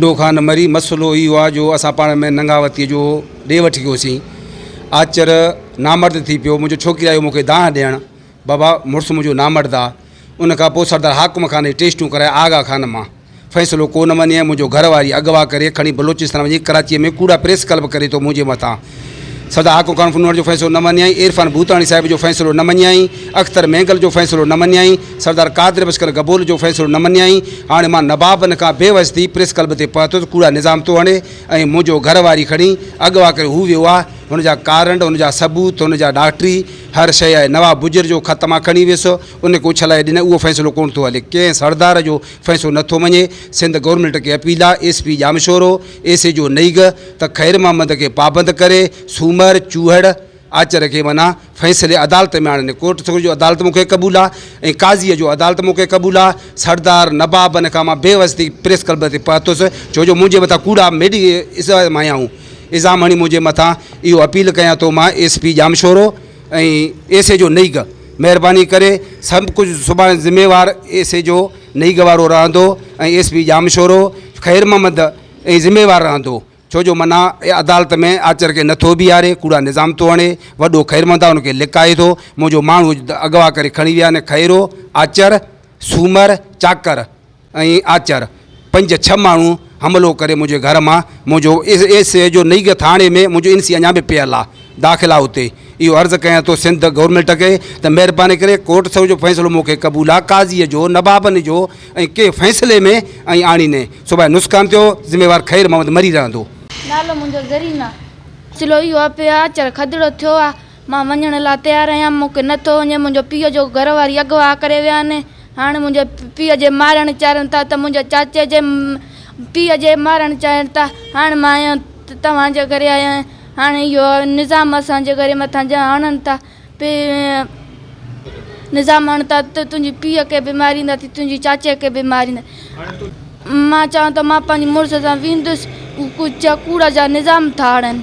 ڏو خان مري، مسئلو اهو آ جو اسان پاڻ ۾ ننگاوتيء جو ڏي وٺ ڪيوسين. آچر نامرد ٿي پيو، منهنجو ڇوڪري آيو مون کي دانهن ڏيڻ، بابا مڙس منهنجو نامرد آ. ان کان پوء سردار حاڪم خان جي ٽيسٽون ڪرائي آغا خان مان. فيصلو ڪو نه مڃي ۽ منهنجو گهر واري اغوا ڪري کڻي بلوچستان وڃي ڪراچيء ۾ ڪوڙا پريس ڪلب ڪري ٿو منهنجي مٿان. سردار حاڪم خان ڦنوڻ جو فيصلو نه مڃيائين، عرفان ڀوتاڻي صاحب جو فيصلو نه مڃيائين، اختر مينگل جو فيصلو نه مڃيائين، سردار قادر بخش گبول جو فيصلو نه مڃيائين، هاڻي مان نوابن کان بي وس ٿي پريس ڪلب تي پهتس، ڪوڙا نظام ٿو هڻي ۽ منهنجو گهر واري کڻي اغوا ڪري هو ويو آ، هن جا ڪارنڊ، هن جا ثبوت، هن جا ڊاڪٽري، هر شيء آهي، نواب بجر جو خط مان کڻي ويس، ان کي اڇلائي ڏنائين، اهو فيصلو ڪونه ٿو هلي، ڪنهن سردار جو فيصلو نه ٿو مڃي، سنڌ گورنمينٽ کي اپيل آ، S P Jamshoro, S H O Naing ته خير محمد کي پابند ڪري سومر، چوهڙ، آچر کي معنيٰ فيصلي عدالت ۾ آڻين. ڪورٽ سکر جو عدالت مون کي قبول آ ۽ قاضيء جو عدالت مون کي قبول آ. سردار نوابن کان مان بي وس ٿي پريس ڪلب تي پهتس ڇو جو منهنجي مٿان ڪوڙا ميڊي الزام هنيائون. الزام هڻي منهنجي مٿان اهو اپيل ڪيان ٿو مان S P Jamshoro ۽ S H O Naing مهرباني ڪري سڀ ڪجهه سڀاڻي ذميوار ايس ايڇ او نئيگ وارو رهندو ۽ ايس پي ڄامشورو خير محمد ۽ ذميوار رهندو ڇو جو منا عدالت ۾ آچر کي نٿو بيهاري ڪوڙا نظام ٿو هڻي وڏو خيرمند آ ان کي لڪائي ٿو منهنجو ماڻهو اغوا ڪري کڻي ويا آهن خيرو آچر سومر چاڪر ۽ آچر پنج ڇهه ماڻهو حملو ڪري منهنجي گهر مان منهنجو ايس اي جو نئيگ ٿاڻي ۾ منهنجو ان سي اڃا به پيل آ داخل آ اتي اهو عرض ڪيان ٿو سنڌ گورنمينٽ کي ته مهرباني ڪري ڪورٽ سو جو فيصلو مون کي قبول آ قاضي جو نوابن جو ۽ ڪنهن فيصلي ۾ ۽ آڻيني سڀاڻي نسقان ٿيو ذميوار خير محمد مري رهندو. نالو منهنجو زرينه. مسئلو اهو آ پيو آچر کدڙو ٿيو آ مان وڃڻ لاء تيار آهيان مون کي نٿو وڃي منهنجو پيء جو گهر واري اغوا ڪري ويا آهن هاڻي منهنجي پيء جي مارڻ چاهين ٿا ته منهنجي چاچي جي پيء جي مارڻ چاهين ٿا هاڻي مان توهان جي گهر آيو آهيان هاڻي اهو نظام اسان جي گهر مٿان جا هڻن ٿا نظام هڻن ٿا ته تنهنجي پيء کي به مارينداسين تنهنجي چاچي کي به مارينداسين مان چوان ٿو مان پنهنجي مڙس سان ويندس ڪوڙا جا نظام ٿا هڻن.